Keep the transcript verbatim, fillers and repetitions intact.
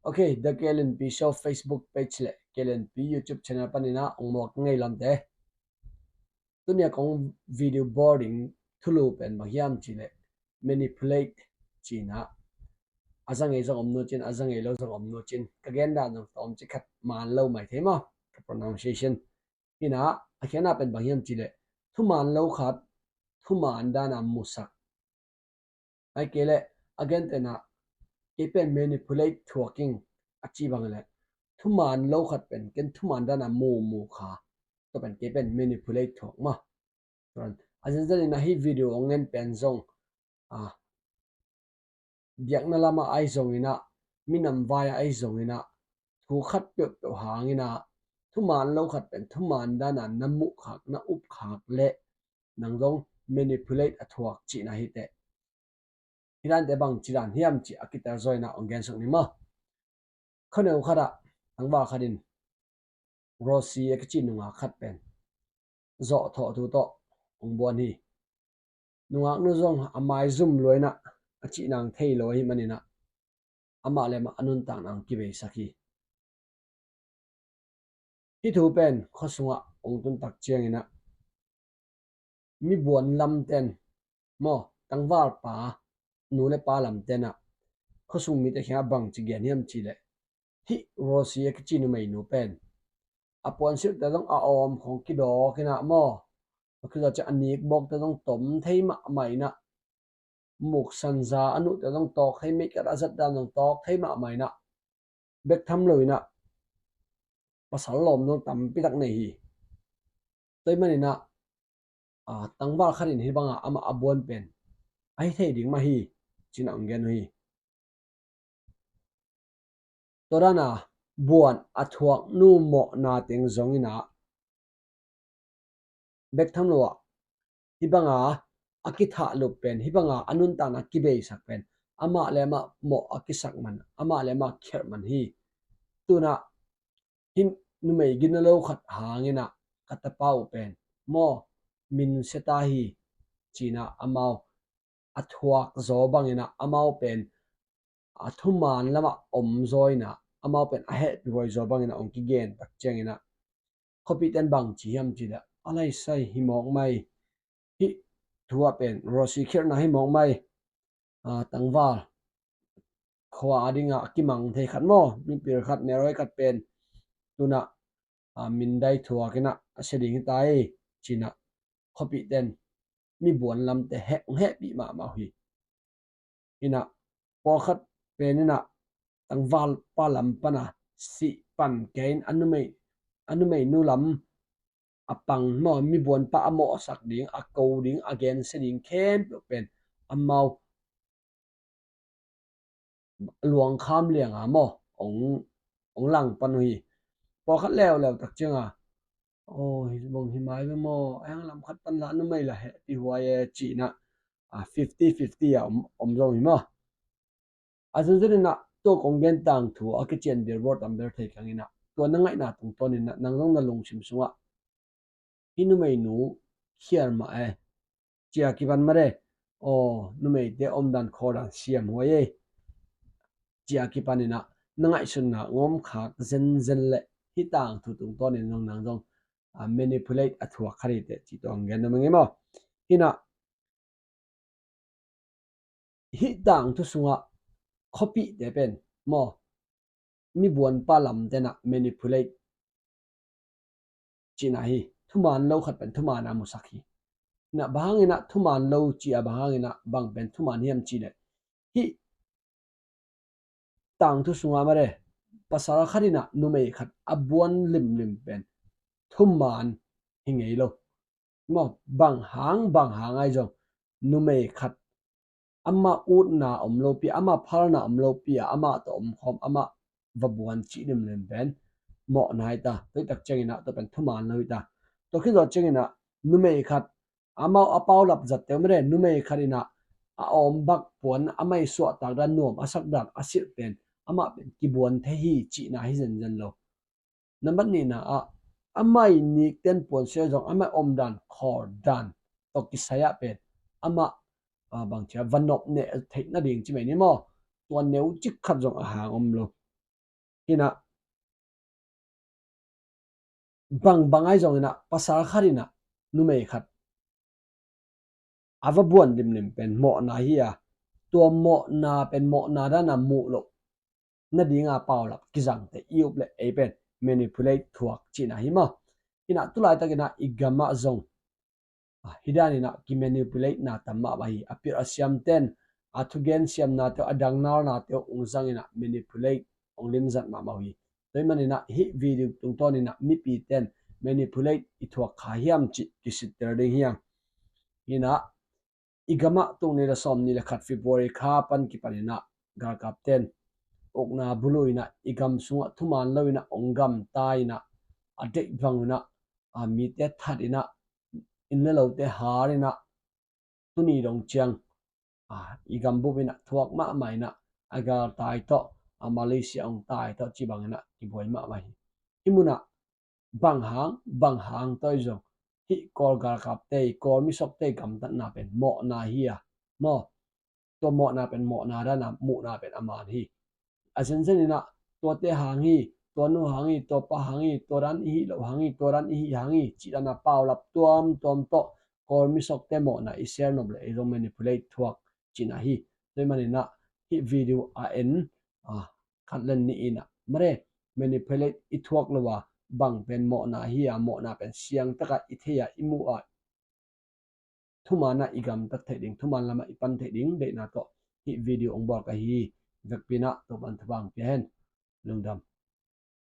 Ok, The K L N P Show Facebook page le K L N P YouTube channel panin ah ong muak ngei lamte. Tuni a kong video boarding thulu pen bang hiam ci le manipulate ci-in ah, a za ngei zong om nu cin, a za ngei lo zong om nu cin, ka gen dan zong tawm ci khat man lo mai thei maw, ka pronunciation. Hi-in ah a khiatna pen bang hiam ci le thuman lo khat thuman dan a musak. Ai kei le a gentehna, kei pen manipulate thuak ing a ci bang le thuman lo khat pen ken thuman dan a mu mu kha, tua pen kei pen manipulate thuak maw. A zenzen in ah hih video ong ngen pen zong, a, biakna lamah ahi zongin ah, minam vai ah ahi zongin ah, thu khat peuhpeuh hangin ah thuman lo khat pen thuman dan a na muh khak, na up khak le nang zong manipulate a thuak cihna hi teh. Hih dante bang ci dan hiam cih a kitel zaw in ah ong gen suk ni maw. Khaneu khat ah tangval khat in Rosie a kici nungak khat pen zawh thawh thu tawh ong buan hi. Nungak nu zong a maizum lua in ah a cih nang thei lo ahih manin ah amah le amah a nuntakna ong kibeisak hi. Hih thu pen khua sungah ong tun tak ciangin ah mi buan lamten maw, tangval pa, nu le pa lamten ah khua sung mite kiangah bang ci gen hiam ci le, hih Rosie a kici numeinu pen a puansilhte zong a awm khong kidawk in ah maw, a kizawh ciang a nikbawkte zong tom thei mahmah in ah, muksan za a nuhte zong tawk thei, meikat a zat dan zong tawk thei mahmah in ah, bek tham lo in ah pasal lawm zong tampi tak nei hi. Tua ahih manin ah, a, tangval khat in hih banga amah a buan pen ahi thei ding mah hi, ci-in ah ong gen uh hi. Tua dan a buan a thuak nu mawhna teng zongin ah, bek tham lo ah hih banga a kithahlup pen, hih banga a nuntakna kibeisak pen amah le amah mawh a kisak man, amah le amah khialh man hi. Tu-in ah hih numei gina lo khat hangin ah ka tapa uh pen maw, min sia ta hi, ci-in ah amau a thuak zaw bangin ah amau pen a thuman lamah om zaw in ah, amau pen a hehpih huai zaw bangin ah ong kigen tak ciangin ah, khuapihten bang ci hiam ci le, a lai sai hi mawk mai. Hih thu ah pen Rosie khialhna hi mawk mai. A, tangval khua a dingah a kimang thei khat maw, mipil khat, melrawi khat pen tu-in ah, a, min dai thuak in ah a sia ding hi ta ei, ci-in ah khuapihten mi buan lamte heh, hehpih mahmah uh hi. In ah pawlkhat pen in ah tangval pa lam pan a sih pan kei in a numei, a numeinu lam a pang maw, mi buan pa a mawhsak ding, a ko ding, a gensia ding khempeuh pen amau luangkham lianga maw, ong, ong lang pan uh hi. Pawlkhat leuleu tak cianga, aw, hi bang hi mai ve maw, a hang lam khat pan la numei la hehpih huai e, ci-in ah, a, fifty fifty a om, om zong hi maw. A zenzen in ah tua kong gen tangthu a kician billboard tam bel thei keng in ah, tua na ngaihna tungtawn in ah nang zong na lungsim sungah hih numeinu khial mah e, ci-a kipan mah e. Aw, numeite omdan khawldan siam huai e, ci-a kipan in ah na ngaihsutna ngawm khak zenzen le hih tangthu tungtawn in zong nang zong, a, manipulate a thuak khat hi teh, ci-in ong gen nuam ing maw. In ah hih tangthu sungah khuapihte pen maw, mi buan pa lamten ah manipulate cihna hi. Thuman lo khat pen thuman a musak hi. In ah bang hangin ah thuman lo ci-a, bang hangin ah bang pen thuman hiam ci le, hih tangthu sungah mah e, pasal khat in ah numei khat a buan limlim pen thuman hi ngei lo. Maw, bang hang, bang hang ahi zong numei khat amah utna om lopi, amah phalna om lopi a, amah tawh omkhawm, amah va buan cih limlim pen mawhna hi ta. Tua hi tak ciangin ah tua pen thuman lo hi ta. Tua khit zawh ciangin ah numei khat, amau a paulap zatte om e, numei khat in ah a awm bak puan, amah i suahtak dan, nuam a sak dan, a silh pen amah pen kibuan thei hi cihna hi zenzen lo. Nambat nihna ah, amah i nikten puansilh zong amah i omdan khawldan tawh kisai ah pen amah, a, bangci a va nop neh theih nading ci mai ni maw, tua neu cik khat zong a hang om lo. Hi nah, bangbang ahi zongin ah pasal khat in ah numei khat a va buan limlim pen mawhna hi a, tua mawhna pen mawhna dan a muh loh nadinga paulap kizangte i up le ei pen manipulate thuak cihna hi maw. Hi nah, tu laitakin ah i gamah zong, ah, hi danin ah kimanipulate na tam mahmah hi. A pilh a siamten a thugen siamnate uh, a dangnalnate uh ung zangin ah manipulate ung limzat mahmah uh hi. Tua ahih manin ah hih video tungtawnin ah mipiten manipulate i thuak kha hiam cih kisittel ding hi hang. Hi nah, i gamah tung ni le sawm ni le khat February kha pan kipanin ah galkapten ukna buluh in ah i gam sungah thuman lo in ah ong gamta in ah, a deih bang in ah, a mite that in ah, inn le lote har in ah, tuni dong ciang, a, i gam bup in ah thuak mahmah in ah, a galtai tawh, a Malaysia ong tai tawh ci bangin ah kibuai mahmah hi. Hih munah bang hang, bang hang tawh i zong, hih Kawl galkapte, Kawl misokte gamtatna pen mawhna hi a, maw. Tua mawhna pen mawhna dan a, muhna pen a man hi. A zenzen in ah, tuate hang hi, tua nu hang hi, tua pa hang hi, tua dan i hih loh hang hi, tua dan i hih hang hi, cih dan a paulap tuamtuam tawh Kawl misokte mawhna i share nop le ei zong manipulate thuak cihna hi. Tua ahih manin ah hih video a en, a, khat le nih in ah, mare, manipulate i thuak lo a, bang pen mawhna hi a, mawhna pen siangtak a i thei a, i muh a, thuman ah i gamtat theih ding, thuman lamah i pan theih ding deihna tawh hih video ong bawl ka hi. Vekpi in ah Topa'n thupha ong pia hen. Lungdam.